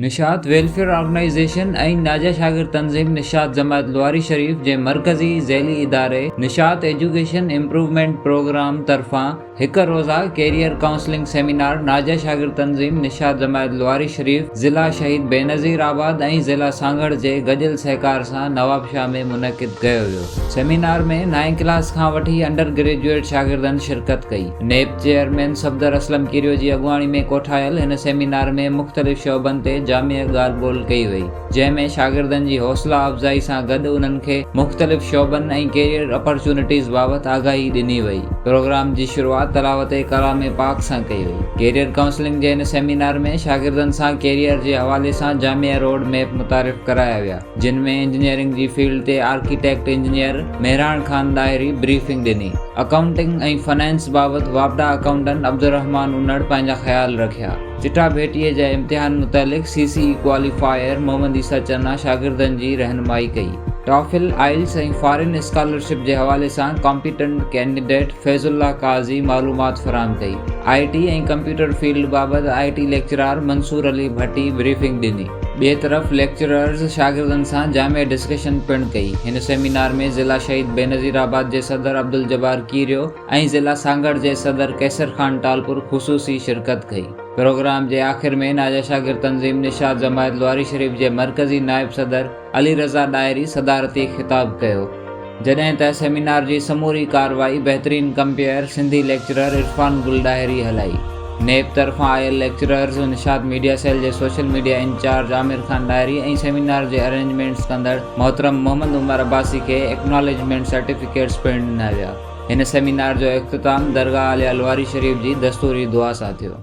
نشاط welfare organisation ۽ ناجا شاگرد تنظيم نشاط جماعت لواري شريف جي مرڪزي ذيلي اداري نشاط ايجوڪيشن امپروومينٽ پروگرام طرفان هڪ روزه ڪيريئر ڪائونسلنگ سيمينار ناجا شاگرد تنظيم نشاط جماعت لواري شريف ضلع شهيد بينظير آباد ۽ ضلع سانگهڙ جي گڏيل سهڪار سان نوابشاهه ۾ منعقد ڪيو ويو. سيمينار ۾ نائين ڪلاس کان وٺي انڊر گريجوئيٽ شاگردن شرڪت ڪئي. نيب چيئرمين صفدر اسلم ڪيريو جي اڳواڻي ۾ ڪوٺايل هن سيمينار ۾ مختلف شعبن تي جامع ڳالهه ٻولهه ڪئي وئي، جنهن ۾ شاگردن جي حوصلا افزائي سان گڏ انهن کي مختلف شعبن ۽ ڪيريئر اپرچونٽيز بابت آگاهي ڏني وئي. پروگرام جي شروعات تلاوت ڪلام پاڪ سان ڪئي وئي. ڪيريئر ڪائونسلنگ جي هن سيمينار ۾ شاگردن سان ڪيريئر جي حوالي سان جامع روڊ ميپ متعارف ڪرايا ويا، جن ۾ انجنيئرنگ جي فيلڊ تي architect engineer Mehran Khan Dahri briefing ڏني. اڪائونٽنگ ۽ فنانس بابت واپڊا اڪائونٽنٽ عبدالرحمان انڙ پنهنجا خيال رکيا. چٽا ڀيٽيء جي امتحان متعلق C C E qualifier Muhammad Isa Channa شاگردن جي رهنمائي ڪئي. ٽافل، آئلس ۽ فارين اسڪالرشپ جي حوالي سان ڪامپيٽنٽ ڪينڊيڊيٽ فيض الله قاضي معلومات فراهم ڪئي. آء ٽي ۽ ڪمپيوٽر فيلڊ بابت I T lecturer Mansoor Ali Bhatti briefing ڏني. ٻئي طرف ليڪچررز شاگردن سان جامع ڊسڪشن پڻ ڪئي. هن سيمينار ۾ ضلع شهيد بينظير آباد جي صدر عبدالجبار ڪيريو ۽ ضلع سانگهڙ جي صدر قيصر خان ٽالپر خصوصي شرڪت ڪئي. پروگرام جي آخر ۾ ناجا شاگرد تنظيم نشاط جماعت لواري شريف جي مرڪزي نائب صدر علي رضا ڏاهري صدارتي خطاب ڪيو. جڏهن ته سيمينار جي سموري ڪارروائي بهترين ڪمپيئر سنڌي ليڪچرر عرفان گل ڏاهري هلائي. نيب طرفان آيل ليڪچررز نشاط ميڊيا سيل جي social media incharge Amir Khan Dahri ۽ seminar جي ارينجمينٽس ڪندڙ محترم محمد عمر عباسي کي ايڪناليجمينٽ سرٽيفڪيٽس پڻ ڏنا ويا. هن سيمينار جو اختتام درگاهه عاليه لواري شريف جي دستوري دعا سان ٿيو.